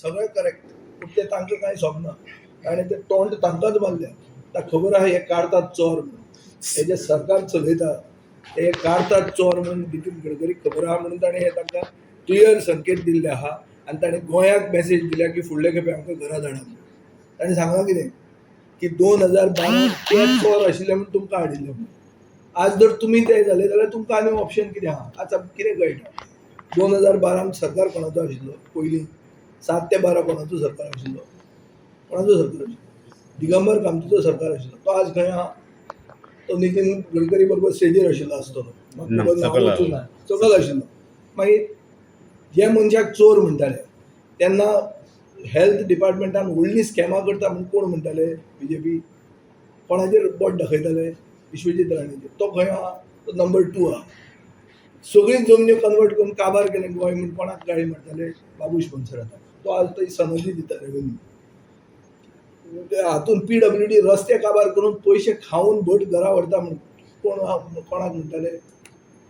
सगळें करेक्ट, पूण ते तांकां कांय सोबना. ताणें ते तोंड तांकांच मारलें. ताका खबर आहा हे काडतात चोर म्हणून, हे जे सरकार चलयता ते काडतात चोर म्हणून नितीन गडकरीक खबर आहा, म्हणून ताणें हे तांकां क्लियर संकेत दिल्ले आहा. आनी ताणें गोंयाक मॅसेज दिल्या की फुडले खेपे आमकां घरा धाडा. ताणें सांगलां कितें की 2012 ते चोर आशिल्ले म्हणून तुमकां हाडिल्ले म्हणून. आज जर तुमी ते जाले जाल्यार तुमकां आनी ऑप्शन कितें आहा? आज आमकां कितें कळटा, 2012 सरकार कोणाचो आशिल्लो? पयलीं 7 ते 12 कोणाचो सरकार आशिल्लो? कोणाचो सरकार आशिल्लो? दिगंबर कामतीचो सरकार आशिल्लो. तो आज खंय आहा? तो नितीन गडकरी बरोबर स्टेजीर आशिल्लो आसतलो, ना, म्हाका खबर ना, सकयल हांव वचूं ना, सकयल आशिल्लो. मागीर जे मनशाक चोर म्हणटाले तेन्ना हेल्थ डिपार्टमेंटान व्हडलीं स्कॅमां करता म्हूण कोण म्हणटाले? बीजेपी. कोणाचेर बोट दाखयताले? विश्वजीत राणेचेर. तो खंय आहा? तो नंबर 2 आहा. सगळीं जमन्यो कन्वर्ट करून काबार केलें गोंय म्हूण कोणाक गाळी मारताले? बाबूश मोन्सेराताक. तो आज थंय सनदी दिता रेवेन्यू. हातून PWD रस्ते काबार करून पयशे खावन भट घरा व्हरता म्हूण कोण कोणाक म्हणटाले?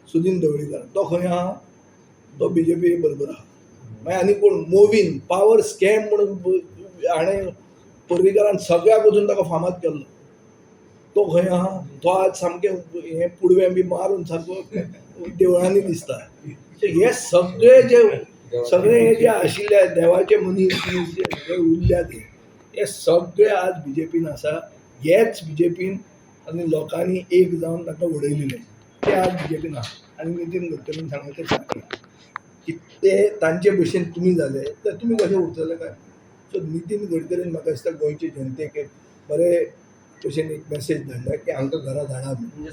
सुदीन ढवळीकार. तो खंय आहा? तो बीजेपी बरोबर आहा. मागीर आनी कोण? मोवीन पावर स्कॅम म्हणून हाणें पर्रीकारान सगळ्याक वचून ताका फामाद केल्लो. तो खंय आहा? तो आज सामकें हें पुडवें बी मारून सारको देवळांनी दिसता. हे सगळे जे सगळे हे जे आशिल्ले देवाचे मनीस जे उरल्या ते हे सगळे आज बीजेपीन आसा. हेच बीजेपीन आनी लोकांनी एक जावन तांकां उडयलेले ते आज बीजेपीन आहा. आनी नितीन गडकरीन सांगलें तें सारकें की ते तांचे भशेन तुमी जाले तर तुमी कशें उरतले काय? सो नितीन गडकरीन म्हाका दिसता गोंयचे जनतेक एक बरे भशेन एक मॅसेज धाडल्या की हांकां घरा धाडा म्हणून.